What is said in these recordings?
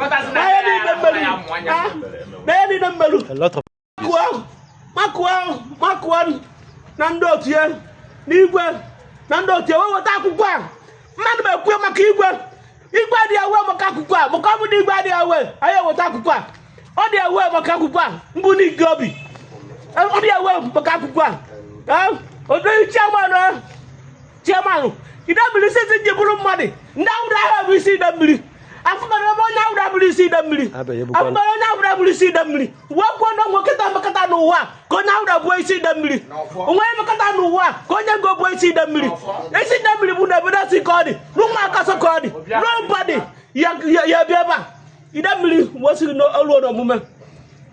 Na ihe niile mmerụ. Ah, na ihe niile mmerụ. A lot of Makụọ, makụọ, makụọ na ndị otu ya n'igwe na ndị otu ya wee weta akwụkwọ a. Mmadụ ma ekwu maka igwe. Igwe adịghị ewe maka akwụkwọ a, maka ọ bụ na igwe adịghị ewe, anyị eweta akwụkwọ a. Ọ dị ewe maka akwụkwọ a, mbụ n'ige obi. Ọ dị ewe maka akwụkwọ a. Eh, odoyi chairman, chairman ide mmiri sisi ji bụrụ mmadụ, ndị Awụda ahụ bụ isi ide mmiri. Afụbara ebe onye Awụda bụrụ isi ide mmiri. Abeghị ebukwa. Afụbara onye Awụda bụrụ isi ide mmiri wee kwuo na onwe kịta mekata n'ụwa ka onye Awụda buo isi ide mmiri. Onwe mekata n'ụwa ka onye ngo buo isi ide mmiri. Isi ide mmiri bụ na obodo si ka ọ dị, n'ụmụaka so ka ọ dị. Nobody ya ya ya bịa ebe a ide mmiri wee na oluo n'omume,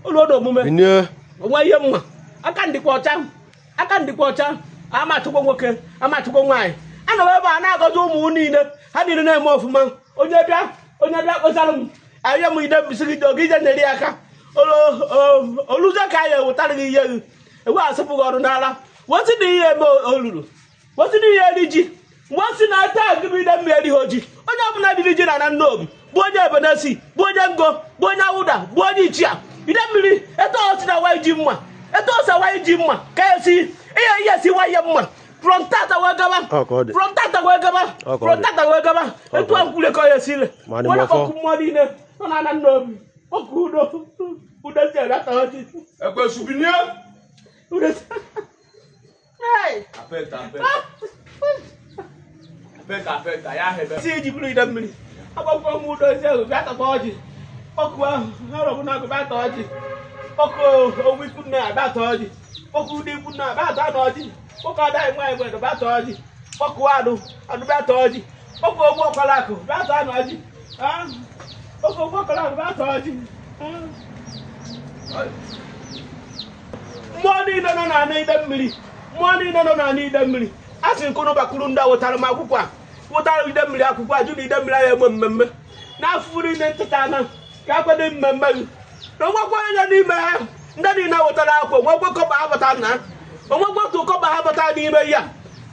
oluo n'omume. Binie. Onwe ihe mma, aka ndịkwa ọcha, aka ndịkwa ọcha. Amachukwu nwoke, amachukwu nwaanyị, anọ m ebe a na-agọzi ụmụ niile, ha niile na-eme ọfụma. Onye bịa, onye bịa kpesara m ahịa m, ide mbisi gị oge ije nyere ya aka. Oluzie ka anyị ewetara gị ihe gị, ewe asịpụ gị ọrụ n'ala, wesị na ihe eme olulu, wesị na ihe eri ji, wesị na taa gị bụ ide mmiri erighị ji. Onye ọbụla riri ji na na Nnobi bụ onye Ebenesi, bụ onye Ngo, bụ onye Awụda, bụ onye Ichia. Ide mmiri etu o si na wa ji mma, etu o si awa ji mma ka esi ihe ihe si wa ihe mma from tata wee gaba. Ọ ka ọ dị. From tata wee gaba. Ọ ka ọ From dị. tata wee gaba. Ọ Etu ka ọ a dị. nkwule ka ọ ya esile. Ma dị Were m ọfọ. ọkụ mmụọ niile nọ na na Nnobi, ọkụ udo, udo si abịa ọjị. Ekwensu, binie. Udo si. Hey! Apeta, apeta. Apeta, apeta, ya hebe. Si iji bụrụ ide mmiri agbakọ m udo ezi ahụ bịa takwa ọjị. Ọkụ ahụ ọrọbụ na agụ bịa taa ọjị. Ọkụ owu ikwu nne ya bịa taa ọjị. Ọkụ ụdị ikwu nne ya bịa taa na ọjị. Ọkụ ada nwaanyị nwere bịa taa ọjị. Ọkụ anụ anụ bịa taa ọjị. Ọkụ ogbu ọkwara akụ bịa taa na ọjị. Ah, ọkụ ogbu ọkwara akụ bịa taa ọjị. Ah. Mmụọ niile nọ n'ala ide mmiri, mmụọ niile nọ n'ala ide mmiri, a sị nkụnụ bakwuru ndị a wetara m akwụkwọ a, wetara ide mmiri akwụkwọ a, jụ na ide mmiri anyị eme mmemme n'afọ niile ntụta na ka akwado mmemme gị na onwekwa onye n'ime ha. Ndị niile wetara akwụkwọ, onwekwe kọba ha bata na onwekwe otu kọba ha bata n'ime ya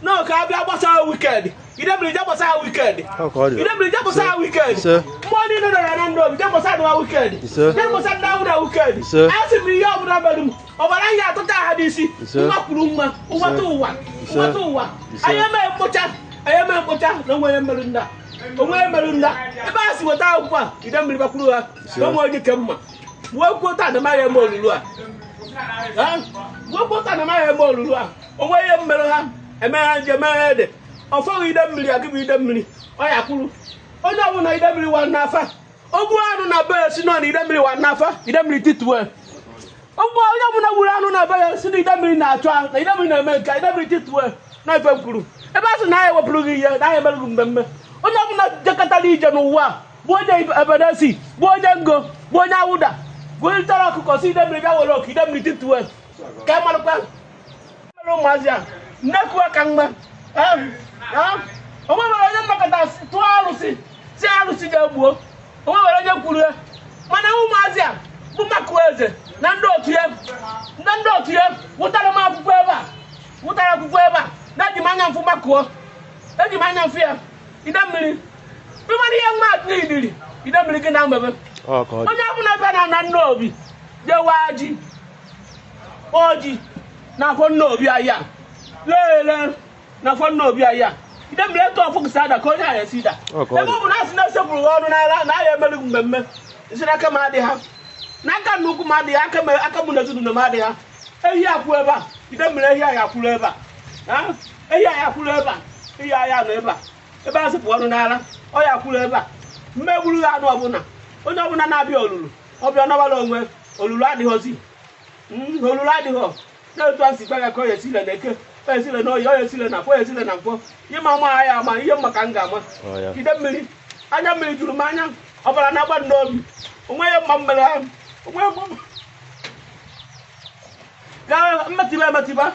na ka abịa gbasara weekend. Ide mmiri je gbasara weekend. Ọ ka ọ dị. Ide mmiri je gbasara weekend. Ise. Mmụọ niile nọ na ndụ obi je gbasara na weekend. Ise. Je gbasara ndị Awụda weekend. Ise. A sị m ihe ọbụla mere m, ọbara ihe atụta ha n'isi. Ise. Nwa kwuru mma ụwata ụwa. Ise. Ụwata ụwa. Ise. Anyị eme mkpocha, anyị eme mkpocha na onwe onye merụ nna, onwe onye merụ nna. Ebe a si weta akwụkwọ a, ide mmiri bakwuru ha na onwe onye ke mma wee kwuo taa na maghị eme olulu a. Ha? Wee kwuo taa na maghị eme olulu a. Onwe ihe mmerụ ha eme, ha nje eme ha ede ọfọghị ide mmiri agịbụ ide mmiri ọ ya kwuru onye ọbụla ide mmiri wa n'afa ogbu anụ na be ya si nọ na ide mmiri wa n'afa ide mmiri tituwe ogbu. Onye ọbụla gburu anụ na be ya si na ide mmiri na-achụ ahụ, na ide mmiri na-eme nke ide mmiri tituwe na ife m kwuru ebe a sị na anyị ewepụrụ gị ihe na anyị emerụ gị mmemme. Onye ọbụla jekọtara ije n'ụwa a, bụ onye Ebenesi, bụ onye Ngo, bụ onye Awụda, gụlitere ọkụkọ si ide mmiri bịa were oke ide mmiri tituwe ka ị marụkwa mere ụmụazị a nnekwu aka mgba. Onwe nwere onye nnọkọta tụọ arụsị si arụsị ga-egbuo onwe nwere onye kwuru ya, mana ụmụazị a bụ makụ eze na ndị otu ya, na ndị otu ya wụtara m akwụkwọ ebe a, wụtara akwụkwọ ebe a na eji m anya mfụ makụọ, eji m anya mfụ ya. Ide mmiri ịmara ihe mma n'idiri ide mmiri gị na mgbebe. Ọ ka ọ dị. Onye ọbụla bịa na na Nnobi jewa ji ọjị n'afọ Nnobi ahịa leele n'afọ Nnobi ahịa ide mmiri etu ọfụ gị si ada ka onye ahụ esi da. Ọ ka ọ Ebe dị. ọ bụ na asị na-esepụrụ gị ọnụ n'ala na ahịa emerụ gị mmemme isi n'aka m adị ha, n'aka nnukwu m adịghị aka m, aka m na ezinụlọ m adịghị ha. Ehi akwụ ebe a, ide mmiri ehi ahụ akwụrụ ebe a. Ha? Ehi ahụ akwụrụ ebe a, ehi ahụ nọ ebe a, ebe a sịpụ ọnụ n'ala ọ ya akwụrụ ebe a. Mmegburu ha anụ ọbụla, onye ọbụla na-abịa olulu ọbịa nọbara onwe olulu adịghọzi. Olulu adịghọ na-etu a si gba ya ka ọ ya esile na eke, ọ ya esile na oyi, ọ ya esile na afọ, ọ ya esile na nkwọ. Ihe ma ama ya ama ihe mma ka m ga-ama. Ọ ya. Ide mmiri, anya mmiri juru m anya, ọbara na-agba m n'obi. Onwe ya mma m mere ha, onwe ya mma m ka mmetiba emetiba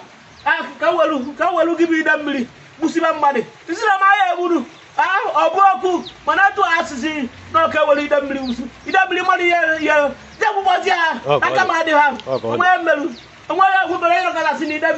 ka welu gị bụ ide mmiri gbusiba mmadụ isi na m ahịa egburu. Ọ bụ okwu mana atụ asịsị na ọka ewere ide mmiri wusu ide mmiri mmadụ ihe ihe je gbugbozi ha. Ọ ka ọ Aka dị. m adị ha. Ọ ka ọ dị. Onwe ya mmerụ, onwe ya egwu mere ịnọkọta si na ide mmiri.